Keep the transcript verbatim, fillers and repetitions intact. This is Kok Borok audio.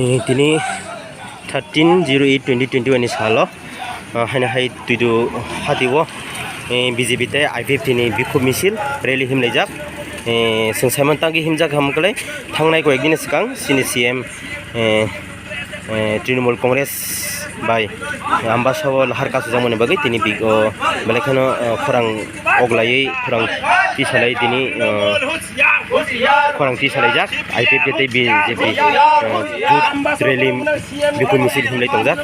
Eh, tini thirteen zero eight twenty twenty-one ni salo, ah, haino hai Tuidu hati o, eh, B J P tei I P F T ni bikhuk misil rally himlaijak. Eh, chwng saimon tangwi himjak ham kwlai thangnai koyek din swkang chini C M, eh, eh, Trinamool Congress bai Ambassa o lahar kasijak mani bagwi tini big o belai kheno, eh, khorang oglaiwi khorang tisalai tini, eh, khorang tisalaijak I P F T tei B J P, eh, youth rally bikhuk misil himlai tongjak.